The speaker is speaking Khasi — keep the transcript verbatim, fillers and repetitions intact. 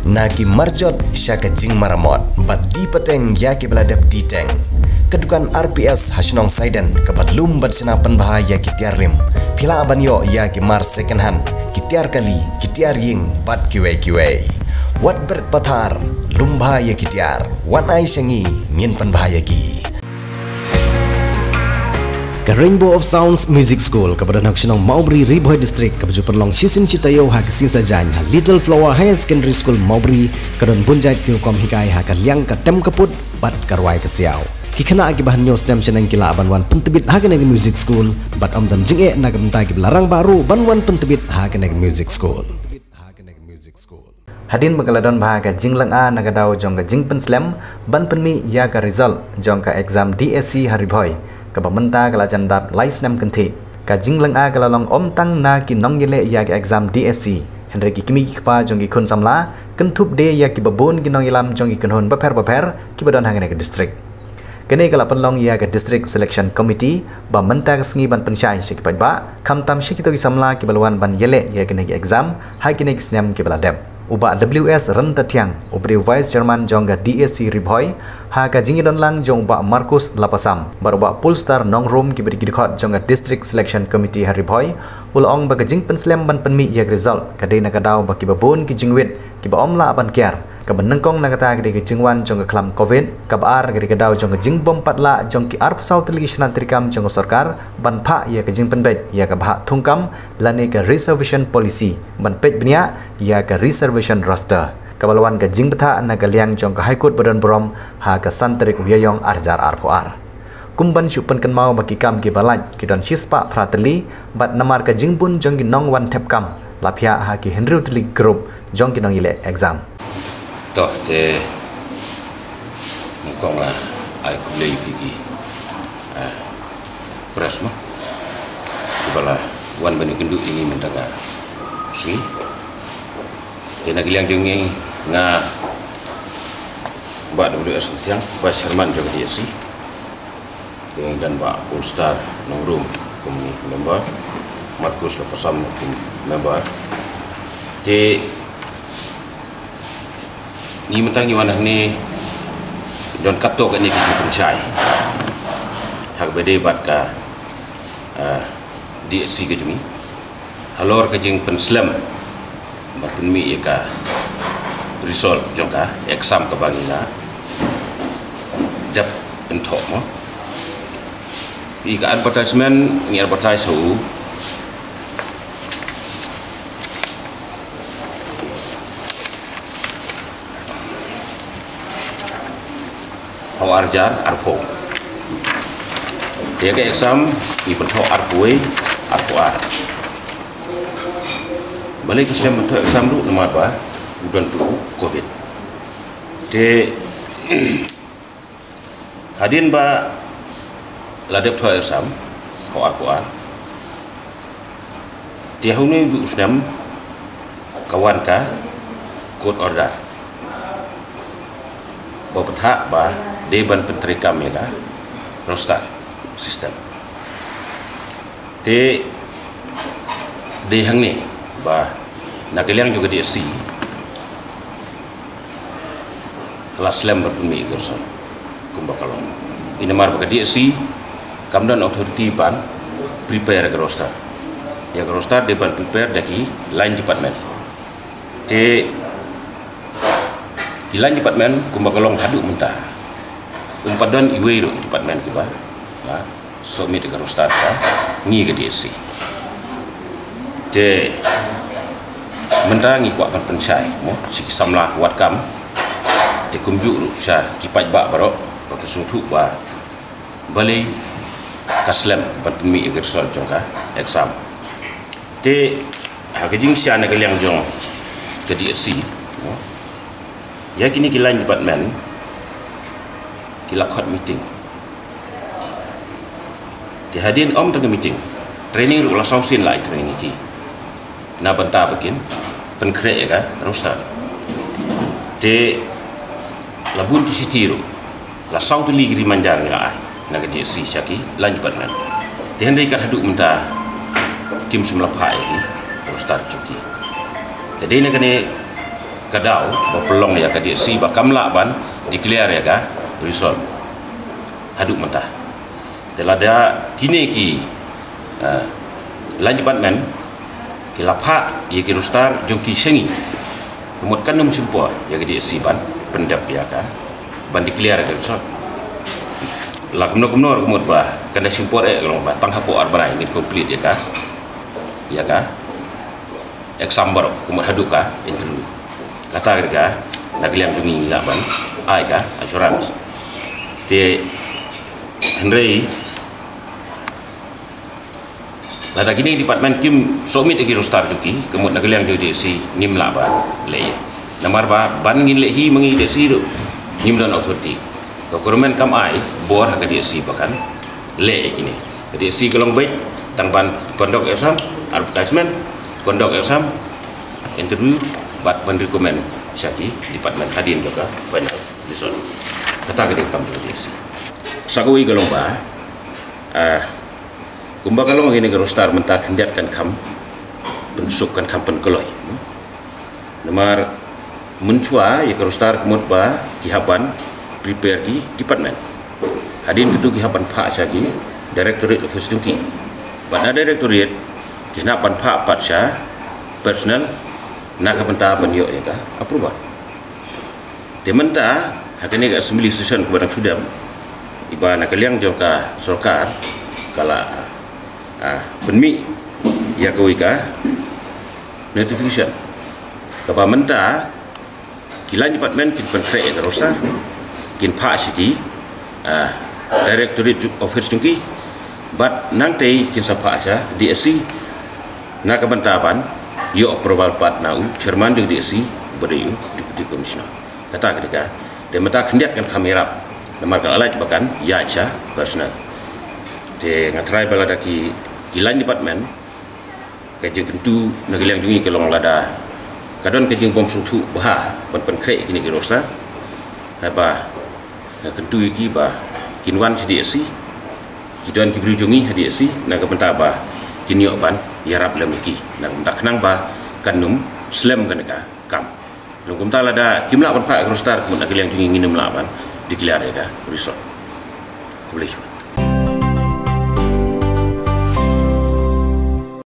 Na ki marjot sha ka jingmaramot bad die pateng ïa kiba la dep die teng. Ka dukan R P S ha shnong Saiden kaba lum bad shna pynbha ïa ki tiar rim. Phi lah ban ïoh ïa ki mar second hand, ki tiar kali, ki tiar ïing bad kiwei kiwei. Wat bret pathar, lum bha ïa ki tiar. Wan ai sha ngi, ngin pynbha ïa ki. Ka Rainbow of Sounds Music School kaba don ha ka shnong Mawbri, Ri Bhoi District, kaba ju pynlong shisien shi taïew ha ka sngi Saitjaiñ ha Little Flower Higher Secondary School Mawbri, ka don bun jait ki rukom hikai ha ka liang ka tem ka put bad ka rwai ka siaw. Ki khynnah kiba hynñiew snem shaneng ki lah ban wan pyntbit ha kane ka music school bad ym don jingeh na ka bynta kiba la rangbah ruh ban wan pyntbit ha kane ka music school. Hadien ba ka la don bha ka jinglynga na ka daw jong ka jingpynslem ban pynmih ïa ka result jong ka exam D S C ha Ri Bhoi, kaba mynta ka la jan dap lai snem kynthih. Ka jinglynga ka la long ym tang na ki nongïaleh ïa ka exam D S C, hynrei ki kmie ki kpa jong ki khun samla, kynthup de ïa kiba bun ki nongïalam jong ki kynhun bapher bapher kiba don ha kane ka district. Kane ka la pynlong ïa ka District Selection Committee ba mynta ka sngi ban pynshai sha ki paidbah, khamtam sha kito ki samla kiba la wan ban ïaleh ïa kane ka exam ha kine ki snem kiba la dep. U Bah W S Ryntathiang, uba dei u Vice Chairman jong ka D S C Ri Bhoi, ha ka jingïadon lang jong u Bah Marcus Lapasam bad u Bah Polestar Nongrum, kiba dei ki dkhot jong ka District Selection Committee ha Ri Bhoi, u la ong ba ka jingpynslem ban pynmih ïa ka result ka dei na ka daw ba kiba bun ki jingwit kiba ym lah ban kiar. Kaba nyngkong na kata ka dei ka jingwan jong ka khlam Covid, kaba ar ka dei ka daw jong ka jingbym pat lah jong ki arphew saw tylli ki shnat treikam jong ka sorkar ban phah ïa ka jingpynbeit ïa ka bhah thungkam lane ka reservation policy ban peit bniah ïa ka reservation roster, kaba la wan ka jingbthah na ka liang jong ka High Court ba don burom ha ka san tarik u Ïaïong ar hajar arphew ar. Kum ban shu pynkynmaw ba ki kam kiba lait ki don shispah phra tylli bad namar ka jingbun jong ki nongwan thep kam la phiah ha ki hynriew tylli ki group jong ki nongïaleh exam. To te nyngkong la ai khublei ïa phi ki, ah, press mo, kiba la wan ban ïakynduh ïa ngi mynta ka sngi. Te na ka liang jong ngi, nga Bah W S Ryntathiang, Vice Chairman jong ka D S C. Te ngi don Bah Polestar Nongrum kum member, Marcus Lapasam kum member. Te ngi mynta ngi wan hangne don katto katne ki jingpynshai ha kaba ïadei bad ka, ah, D S C ka jong ngi halor ka jingpynslem ban pynmih ïa ka result jong ka exam kaba ngi la dep pynthok mo. Ïa ka advertisement ngi advertise ha u ha u ar hajar arphew. Te ka exam ngi pynthok arphew wei, arphew ar. Balei ki shem pynthok exam ruh? Namar ba u don ruh u Covid. Te hadien ba la dep thok exam ha u arphew ar, te ha une u snem ka wan ka court order ba bthah ba dei ban pyntreikam ïa ka roster system. Te dei hangne ba na ka liang jong ka D S C ka la slem ban pynmih ïa ka result kumba ka long. Namar ba ka D S C kam don authority ban prepare ïa ka roster. Ïa ka roster dei ban prepare da ki line department. Te ki line department kumba ka long haduh mynta, um pat don iwei ruh department kiba la submit ïa ka roster ka ngi ka D S C. Te mynta ngi kwah ban pynshai mo sha ki samla wad kam, te kumjuh ruh sha ki paidbah baroh ba kin sngewthuh ba balei ka slem ban pynmih ïa ka result jong ka exam. Te ha ka jingshisha na ka liang jong ka D S C mo, ïa kine ki line department ki la khot meeting. Te hadien ym tang ka meeting, training ruh la saw sien la ai training ïa ki na bynta ba kin pynkhreh ïa ka roster. Te la bun ki shithi ruh, la saw tylli ki reminder ngi la ai na ka D S C sha ki line department. Te hynrei kat haduh mynta kim shym la phah ïa ki roster jong ki. Te dei na kane Ka daw ba pynlong ïa ka DSC ba kam lah ban declare ïa ka resort haduh mynta. Te lada kine ki, ah, line department ki la phah ïa ki roster jong ki sha ngi, ka mut kan ym shim por ïa ka DSC ban pyndep ïa ka, ban declare ïa ka resort. La kumno kumno ka mut ba kan da shim por eh, ka long ba tang hapoh ar bnai ngin complete ïa ka, ïa ka exam baroh, ka mut haduh ka interview. Kata ka dei ka, na ka liang jong ngi ngi lah ban ai ka assurance. Te hynrei lada kine ki department kim submit ïa ki roster jong ki, ka mut na ka liang jong DSC ngim lah ban leh ïa. Namar ba ban ngin leh hi ma ngi DSC ruh, ngim don authority. Ka government kam ai bor ha ka DSC ba kan leh ïa kine. Ka DSC ka long beit tang ban conduct exam, advertisement, conduct exam, interview, bad ban recommend sha ki department hadien jong ka final result. Kata ka dei ka kam jong ka DSC. Sa kawei ka long ba, ah, kumba ka long kine ki roster mynta khyndiat kan kham pynsuk, kan kham pynkloi. Namar mynshuwa ïa ka roster ka mut ba ki hap ban prepare ki department. Hadien kito ki hap ban phah sha ki Directorate Office jong ki. Bad na Directorate kin hap ban phah pat sha personnel na ka bynta ban ïoh ïa ka approval. Te mynta ha kane ka assembly session kaba dang shu dep, iba na ka liang jong ka sorkar ka la, ah, pynmih ïa kawei ka notification kaba mynta ki line department kin pynkhreh ïa ka roster, kin phah sha ki, ah, Directorate Office jong ki, bad nangtei kin sa phah sha DSC na ka bynta ban ïoh approval pat na u chairman jong DSC bad u Deputy Commissioner. Kata ka dei ka, te mynta khyndiat kan kham ïarap namar ka la lait ba kan ïaid sha personnel. Te nga tharai ba lada ki, ki line department, ka jingkyntu na ka liang jong ngi ka long lada ka don ka jingbym sngewthuh bha ban pynkhreh kine ki roster, haba nga kyntu ïa ki ba kin wan sha DSC, ki don ki briew jong ngi ha DSC na ka bynta ba kin ïoh ban ïarap lem ïa ki na ka bynta khnang ba kan ym slem kane ka kam. Long kumta lada kim lah ban phah ïa ka roster, ka mut na ka liang jong ngi ngin ym lah ban declare ïa ka resort. Khublei shibun.